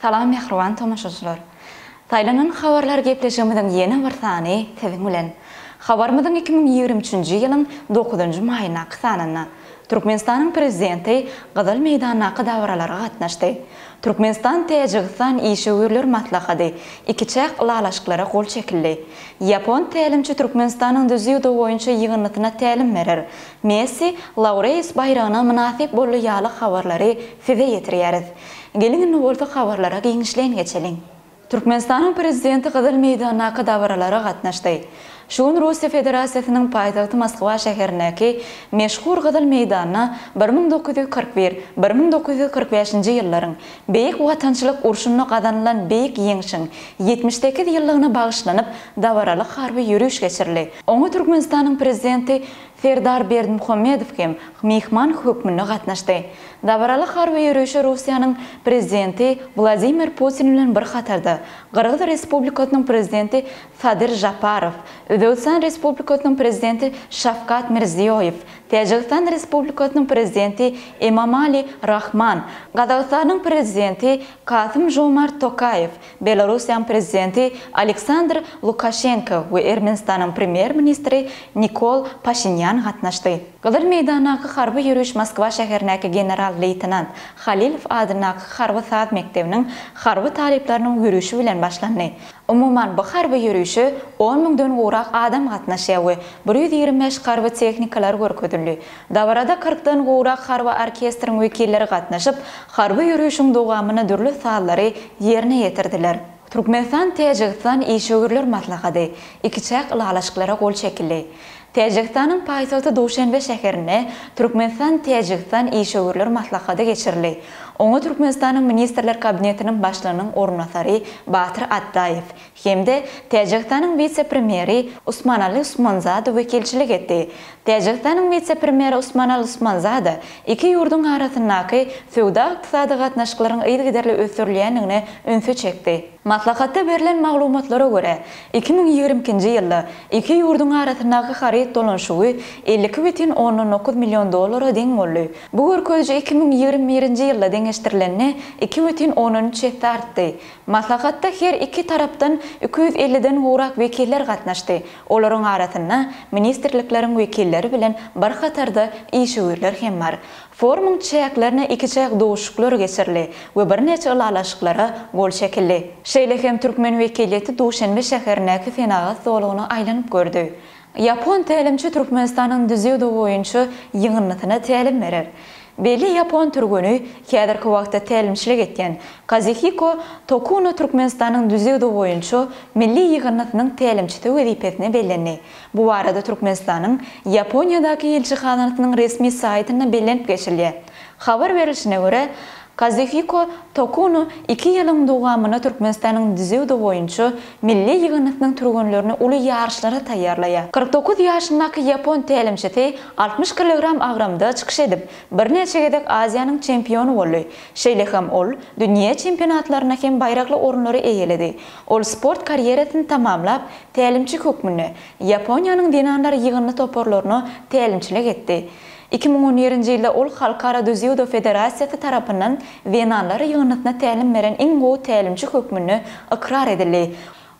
Salam mähriban tomaşaçylar! Saýlanan habarlar gepleşigimiziň ýene bir sany siziň bilen. Habarymyzyň 2023-nji ýylyň dokuzynjy maýyndaky sanynda Türkmenistanyň Prezidenti Gyzyl meýdandaky dabaralara gatnaşdy. Türkmenistan-Täjigistan işewürler maslahady, ikiçäk ylalaşyklara gol çekildi. Ýapon tälimçi Türkmenistanyň dzýudo boýunça ýygyndysyna tälim berer. Messi Laureus baýragyna mynasyp boldy ýaly habarlary size ýetirýäris. Geliň indi bolsa habarlara giňişleýin geçeliň. Türkmenistanyň Prezidenti Gyzyl meýdandaky dabaralara gatnaşdy. Şu gün Russiýa Federasiýasynyň paýtagty Moskwa şäherindäki meşhur Gyzyl meýdanda 1941, 1945-nji ýyllaryň Beýik Watançylyk urşunda gazanylan Beýik Ýeňşiň 78 ýyllygyna bagyşlanyp dabaraly harby ýöriş geçirildi. Oňa Türkmenistanyň Prezidenti Serdar Berdimuhamedow hem myhman hökmünde gatnaşdy. Dabaraly harby ýörişe Russiýanyň Prezidenti Wladimir Putin bilen bir hatarda, Gyrgyz Respublikasynyň Prezidenti Sadyr Žaparow, Özbegistan Respublikasynyň Prezidenti Şawkat Mirziýoýew, Täjigistan Respublikasynyň Prezidenti Emomali Rahman, Gazagystanyň Prezidenti Kasym-Žomart Tokaýew, Belarussiýanyň Prezidenti Aleksandr Lukaşenko we Ermenistanyň Premýer-ministri Nikol Paşinýan gatnaşdy. Gyzyl meýdandaky harby ýöriş Moskwa şäherindäki general-leýtenant Halilow adyndaky harby saz mekdebiniň harby talyplarynyň ýörişi bilen başlandy. Umuman, bu harby ýörişe on müňden gowrak adam gatnaşýar we 125 harby tehnikalar görkezildi. Dabarada kyrkdan gowrak harby orkestriň wekilleri gatnaşyp, harby ýörişiň dowamynda dürli sazlary ýerine ýetirdiler. Türkmenistan-Täjigistan işewürler maslahady, ikiçäk ylalaşyklara gol çekildi. Täjigistanyň paýtagty Duşenbe şäherinde Türkmenistan-Täjigistan işewürler maslahady geçirildi. Oňa Türkmenistanyň Ministrler Kabinetiniň Başlygynyň orunbasary Batyr Atdaýew hem-de Täjigistanyň wise-premýeri Usmanali Usmanzada wekilçilik etdi. Täjigistanyň wise-premýeri Usmanali Usmanzada iki ýurduň arasyndaky söwda-ykdysady gatnaşyklaryň yzygiderli ösdürilýändigine ünsi çekdi. Maslahatda berlen maglumatlara görä, 2022-nji ýylda iki ýurduň arasyndaky haryt dolanyşygy 52,9 million dollara deň boldy. Bu görkeziji 2021-nji ýylda deňeşdirilende 2,3 esse artdy. Maslahatda her iki tarapdan 250-den gowrak wekiller gatnaşdy. Olaryň arasynda ministrlikleriň wekilleri bilen bir hatarda işewürler hem bar. Forumyň çäklerinde ikiçäk duşuşyklar geçirildi we birnäçe ylalaşyklara gol çekildi. Şeýle hem türkmen wekiliýeti Duşenbe şäherindäki senagat zolagyna aýlanyp gördi. Ýapon tälimçi Türkmenistanyň dzýudo boýunça ýygyndysyna tälim berer. Belli ýapon türgeni, häzirki wagtda tälimçilik etýän Kazuhiko Tokuno Türkmenistanyň dzýudo boýunça milli ýygyndysynyň tälimçisi wezipesine bellendi. Bu barada Türkmenistanyň Ýaponiýadaky ilçihanasynyň resmi saýtynda bellenip geçilýär. Habar berlişine görä, Kazuhiko Tokuno iki ýylyň dowamynda Türkmenistanyň dzýudo boýunça milli ýygyndysynyň türgenlerini uly ýaryşlara taýýarlaýar. 49 ýaşyndaky ýapon tälimçisi 60 kilogram agramda çykyş edip, birnäçe gezek Aziýanyň çempiony boldy. Şeýle hem ol dünýä çempionatlarynda hem baýrakly orunlary eýeledi. Ol sport karýerasyny tamamlap, tälimçi hökmünde Ýaponiýanyň zenanlar ýygyndy toparlaryna tälimçilik etdi. 2011-nji ýylda ol Halkara dzýudo federasiýasy tarapyndan zenanlar ýygyndysyna tälim beren iň gowy tälimçi hökmünde ykrar edildi.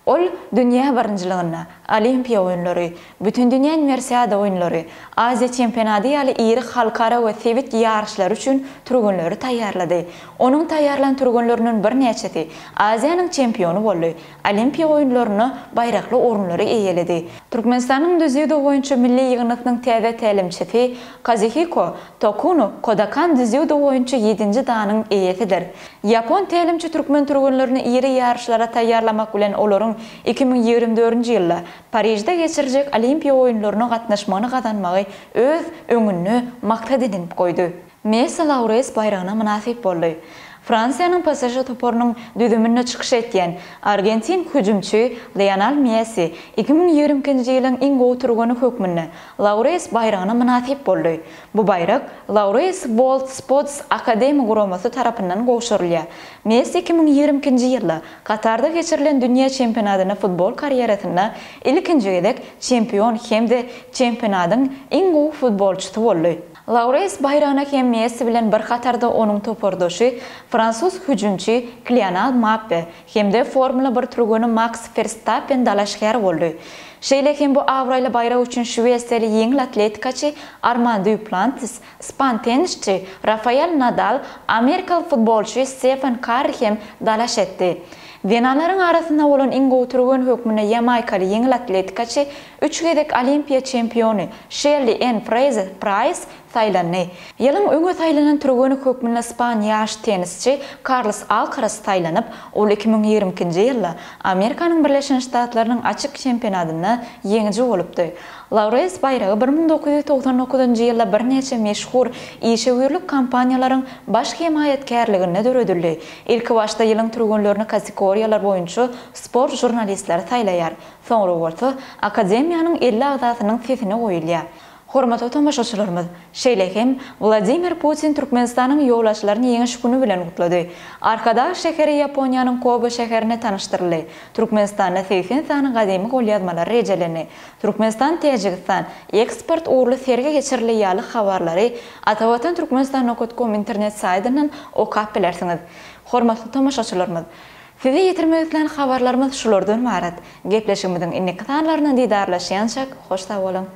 Ol dünýä birinjiliginde, Olimpiýa oýunlary, Bütindünýä Uniwersiada oýunlary, Aziýa çempionady ýaly iri halkara we sebit ýaryşlary üçin türgenleri taýýarlady. Onuň taýýarlan türgenlerinden birnäçesi Aziýanyň çempiony boldy. Olimpiýa oýunlarynda baýrakly orunlary eýeledi. Türkmenistanyň dzýudo boýunça milli ýygyndysynyň täze tälimçisi Kazuhiko Tokuno Kodakan dzýudo boýunça ýedinji danyň eýesidir. Ýapon tälimçi türkmen türgenlerini iri ýaryşlara taýýarlamak bilen olaryň 2024-nji ýylda Parižde geçiriljek Olimpiýa oýunlaryna gatnaşmagyny gazanmagy öz öňünde maksat edinip goýdy. Messi Laureus baýragyna mynasyp boldy. Fransiýanyň PSŽ toparynyň düzüminde çykyş etýän argentin hüjümçi Lionel Messi 2022-nji ýylyň iň gowy türgeni hökmünde Laureus baýragyna mynasyp boldy. Bu baýrak Laureus World Sports Academy guramasy tarapyndan gowşurylýar. Messi 2022-nji ýylda Katarda geçirilen dünýä çempionatynda futbol karýerasynda ilkinji gezek çempion hem-de çempionatyň iň gowy futbolçysy boldy. Laureus baýragyna hem Messi bilen bir hatarda onuň topardaşy, fransuz hüjümçi Klional Mappe hem-de Formula bir türgeni Maks Ferstappen dalaşgär boldy. Şeýle hem bu abraýly baýrak üçin şwesiýaly ýeňil atletikaçy Arman Dýuplantis, ispan tennisçi Rafael Nadal, amerikaly futbolçy Stefen Karri hem dalaş etdi. Zenanlaryň arasynda bolan iň gowy türgen hökmünde ýamaýkaly ýeňil atletikaçy, üç gezek Olimpiýa çempiony Şelli Enn Freýzer-Praýs saýlandy. Ýylyň öňe saýlanan türgeni hökmünde ispan ýaş tennisçi Karlos Alkaras saýlanyp, ol 2022-nji ýylda Amerikanyň Birleşen Ştatlarynyň Açyk çempionatynda ýeňiji bolupdy. Laureus baýragy 1999-njy ýylda birnäçe meşhur işewürlik kompaniýalaryň baş hemaýatkärliginde döredildi. Ilkibaşda ýylyň türgenlerini kategoriýalar boýunça sport žurnalistleri saýlaýar. Soňra bolsa, akademiýanyň 50 agzasynyň sesine goýulýar. Hormatly tomaşaçylarymyz! Şeýle hem, Wladimir Putin Türkmenistanyň ýolbaşçylaryny Ýeňiş güni bilen gutlady. Arkadag şäheri Ýaponiýanyň Kobe şäherinde tanyşdyryldy. Türkmenistanda 80 sany gadymy golýazmalar rejelendi. Türkmenistan-Täjigistan eksport ugurly sergi geçirildi ýaly habarlary Atavatan Türkmenistan nokat kom internet saýtyndan okap bilersiňiz. Hormatly tomaşaçylarymyz! Size ýetirmek islän habarlarymyz şulardan ybarat. Gepleşigimiziň indiki sanlarynda didarlaşýançak hoş sag boluň!